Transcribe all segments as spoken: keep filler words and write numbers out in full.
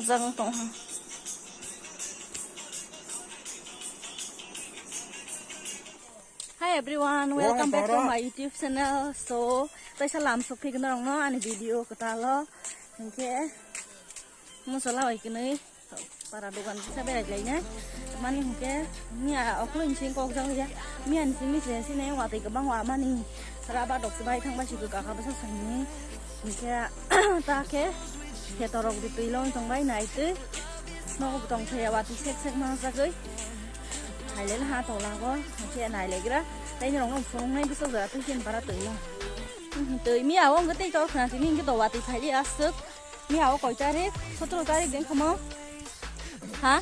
Jang tong ha. Hi everyone, welcome back to my YouTube channel. So, taisa lam sok phik norok no ani video kwtal o. Hinkhe, musola bai kwnwi para dogan kisa berai lai na. Mani hinkhe, miya oklo insing kok jang ya. Miya insing ni se sini watwi kwbang wa mani. Sara ba dok bai thang ba si kwkha bwsa sangni. Hinkhe ta khe khetorok bwtwi long tong bai nai twi. Nogo bwtong thaya watwi sek sek ma jagwi. Thailel ha tola go hinkhe nai legra. Tei norok no phunuk nai bwsajak twi khe bara twi long. Twi miya o wngkhe tei tor khna tini hinkhe do watwi phaili aswk. Miya o koi tarik? Sotoro tarik den khomo. Ha?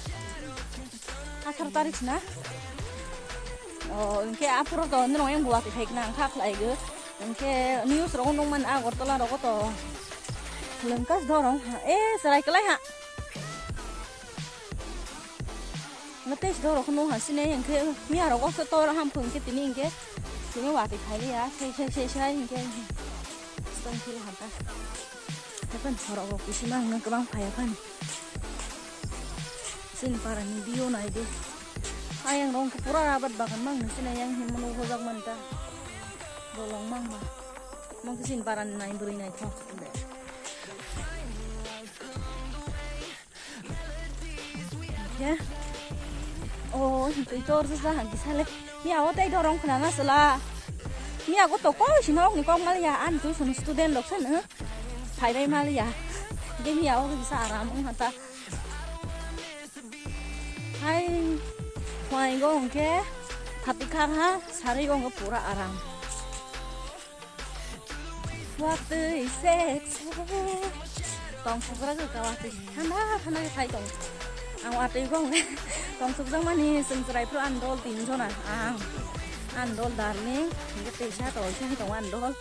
Atharo tarik na? O, hinkhe aphuru to nini yang buwa phai khna ang kha khlai go. Hinkhe news rogo nung man Agartala rogo to. Lengkas dorong. E, serai kelai ha. Ngetes dorok nung ha sini hinkhe miya rogo se tor ham phung khe tini hinkhe. Tini watwi phai ya. Sei, sei, sei, sei hinkhe. Stang kiri hanta. Hapan horok rok kisi mang nang kwbang phai ya phani. Chini para ni view nai di. Ayang rong pura rabat bagan mang nang sini yang himno hojak manta. Bolong mang ma. Mang chini para ni nai bwrwi nai thok. Ke? O, twi tor sa sa hangki sale. Miya o tei dorong khna na sala. Miya go to koi sino ni kok mal ya an tu sun student lok san. Phai bai mal ya. Ge miya o bisa aram ong hata. Hai. Phai go ke. Thati khar ha, sari go pura aram. Watwi sek sek. Tong sugra ga watwi. Thanda thanda khai tong. Ang watwi gong. Tong sugra mani sung chwrai phru andol tin jona. Ang andol darling. Nge tesa to sung tong andol.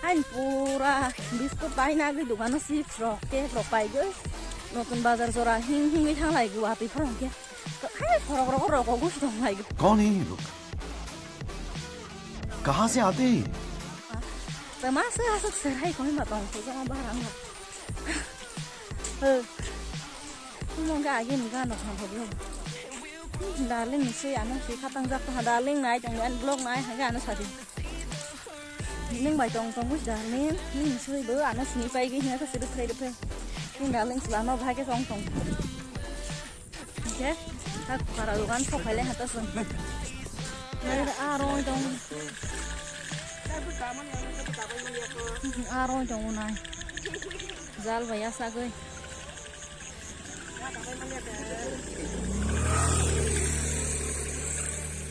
Ang pura biscuit bai na gwi dukano chips rok, cake rok pai gwi. Notun bazar jora hing hing gwi thang lai gwi watwi phru ke. Hai, khorok rok rok gusi tong lai. कौन है ये लोग? कहाँ से आते हैं ये? Tama se asuk serai koi ma tong ko jama barang. Mo ga agi ni ga no thang ko. Darling ni se ano se khatang jak ta darling nai tong an blog nai ha ga ano sadi. Ning bai tong tong darling ni se bo ano sini pai gi hina ka se phai phai. Ni darling sala no bhai ke tong tong. Oke, tak para dogan sok phaile hata sung. Nai aro dong. Aro dong nai. Jal baya sagoi.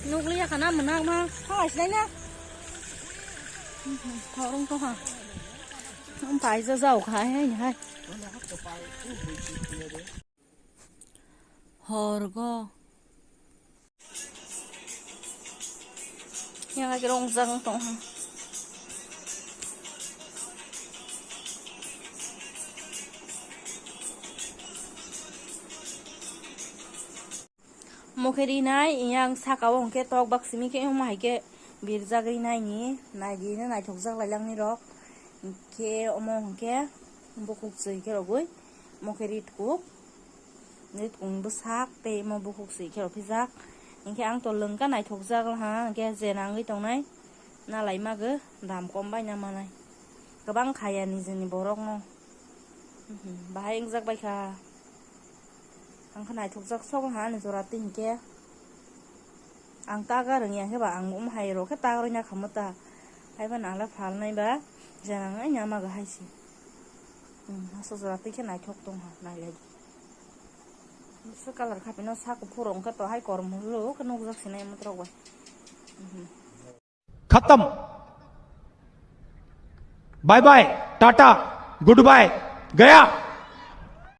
Nukliya kana menang ma. Hai, sini na. Thorong to ha. Ang pai ja jau khai hai hai. Horgo. Yang lagi rongjang tong ha. Mokhe rinai, yang saka o hwnkhe tok bak simi khe wngma hai khe birjak rinai ni, nai di no naithok jak lai lang ni rok. Hwnkhe omo hwnkhe bukhuk swi khe rogwi mokhe rit kuk. Rit kung bwsak tei omo bukhuk swi khe rw phijak. Hinkhe ang to lwngkha naithokjak ha, hinkhe je nangwi tongnai nalai magw dam kom bai na manai. Kwbang khaya nijini borok no. Mhm, bahai wngjak bai kha. Ang khe naithokjak sok ha ani jora twi hinkhe. Ang taga rwngya khe ba ang um hai rw khe taga rwngya khamu ta. Haiba nala phalnai ba je nang ai nyama ga hai se. Hmm, aswk jora twi khe naithok tong ha, nai lai. Bwswk colour kha pino sa kuphur wngkha to hai kormo lo khe nukjak sinai mutrok bai. Mhm. खत्म। Bye bye, tata, goodbye, गया।